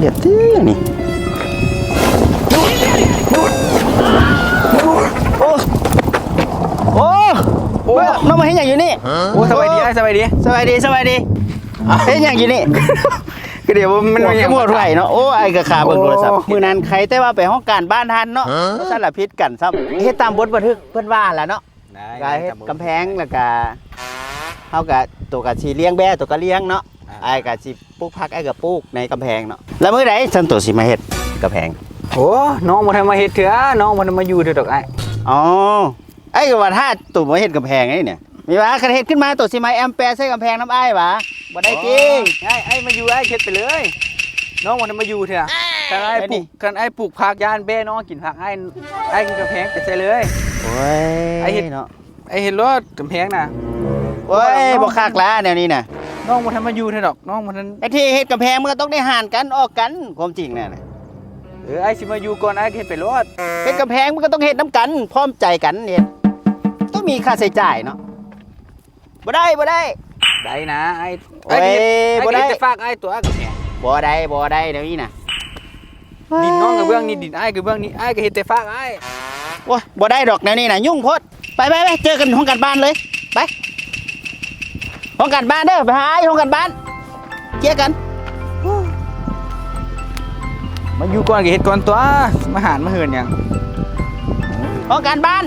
ເຮັດຕິນີ້. ໂອ້ ໂອ້ ໂອ້ ນ້ອງມາເຮັດຫຍັງຢູ່ນີ້? ໂອ້ ສະບາຍດີ ອ້າຍ ສະບາຍດີ ສະບາຍດີ ສະບາຍດີ. ເຮັດຫຍັງຢູ່ນີ້? ກໍດຽວມັນ ໂອ້ ຫຍັງ ໝົດໄຫວເນາະ. ໂອ້ ອ້າຍກໍຄາເບິ່ງໂທລະສັບ. ໂອ້ ມື້ນັ້ນໃຄ່ແຕ່ວ່າໄປຫ້ອງການບ້ານທ່ານເນາະ. ຮະ? ວ່າຊັ້ນລະຜິດກັນຊ້ຳ. ເຮັດຕາມບົດບັນທຶກເພິ່ນວ່າລະເນາະ. ໄດ້ ກໍເຮັດກຳແພງ ແລ້ວກໍເຮົາກໍ ໂຕກໍຊິລ້ຽງແບ້ ໂຕກໍລ້ຽງເນາະ. ອ່າ ອ້າຍກໍຊິປູກຜັກ ອ້າຍກໍປູກໃນກຳແພງເນາະ. ແລ້ວມື້ໃດຊັ້ນໂຕຊິມາເຮັດກຳແພງ? ໂອ້ ນ້ອງບໍ່ທັນມາເຮັດເທື່ອ ນ້ອງບໍ່ທັນມາຢູ່ເທື່ອດອກອ້າຍ. ອໍ ອ້າຍກໍວ່າຖ້າໂຕມາເຮັດກຳແພງນີ້ນະ. ມີວ່າຄັນເຮັດຂຶ້ນມາໂຕຊິມາແອມແປໃສ່ກຳແພງນຳອ້າຍຫວາ? ບໍ່ໄດ້ຕິ. ອໍ ອ້າຍ ອ້າຍມາຢູ່ ອ້າຍເຮັດໄປເລີຍ ນ້ອງບໍ່ທັນມາຢູ່ເທື່ອ. ຄັນອ້າຍ ໄດ້ນີ້ ປູກ ຄັນອ້າຍປູກຜັກ ຢ້ານແບ້ນ້ອງກິນຜັກ ອ້າຍ ອ້າຍກິນກຳແພງໄປໃສ່ເລີຍ. ໂອ້ຍ ອ້າຍເຮັດເນາະ. ໄອ້ເຮັດໂລດກຳແພງນະ. ໂອ້ຍ ບໍ່ຄັກລະແນວນີ້ນະ. ນ້ອງບໍ່ທັນມາຢູ່ເທື່ອດອກ ນ້ອງບໍ່ທັນ. ໄອ້ທີ່ເຮັດກຳແພງມັນກໍຕ້ອງໄດ້ຫານກັນອອກກັນ ຄວາມຈິງນະ. ເອີ ອ້າຍຊິມາຢູ່ກ່ອນ ອ້າຍກໍເຮັດໄປໂລດ. ເຮັດກຳແພງມັນກໍຕ້ອງເຮັດນຳກັນ ພ້ອມໃຈກັນເຮັດ ຕ້ອງມີຄ່າໃຊ້ຈ່າຍເນາະ. ບໍ່ໄດ້ ບໍ່ໄດ້. ໄດ້ນະ ອ້າຍ. ໂອ້ຍ ອ້າຍກໍເຮັດ ບໍ່ໄດ້ ອ້າຍກໍເຮັດແຕ່ຝາກອ້າຍຕົວະກຳແພງ. ບໍ່ໄດ້ ບໍ່ໄດ້ແນວນີ້ນະ. ດິນນ້ອງກະເບື້ອງນີ້ ດິນອ້າຍກະເບື້ອງນີ້ ອ້າຍກໍເຮັດແຕ່ຝາກອ້າຍ. ໂອ້ຍ ບໍ່ໄດ້ດອກແນວນີ້ນະ ຫຍຸ້ງໂພດ. ໄປ ໄປ ໄປ ເຈີກັນຫ້ອງການບ້ານເລີຍ ໄປ ຫ້ອງການບ້ານເດີ ໄປຫາອ້າຍຫ້ອງການບ້ານ ເຈຍກັນ. ມາຢູ່ກ່ອນກໍເຮັດກ່ອນຕົວະ ມາຫານມາເຫີນຫຍັງ ຫ້ອງການບ້ານ.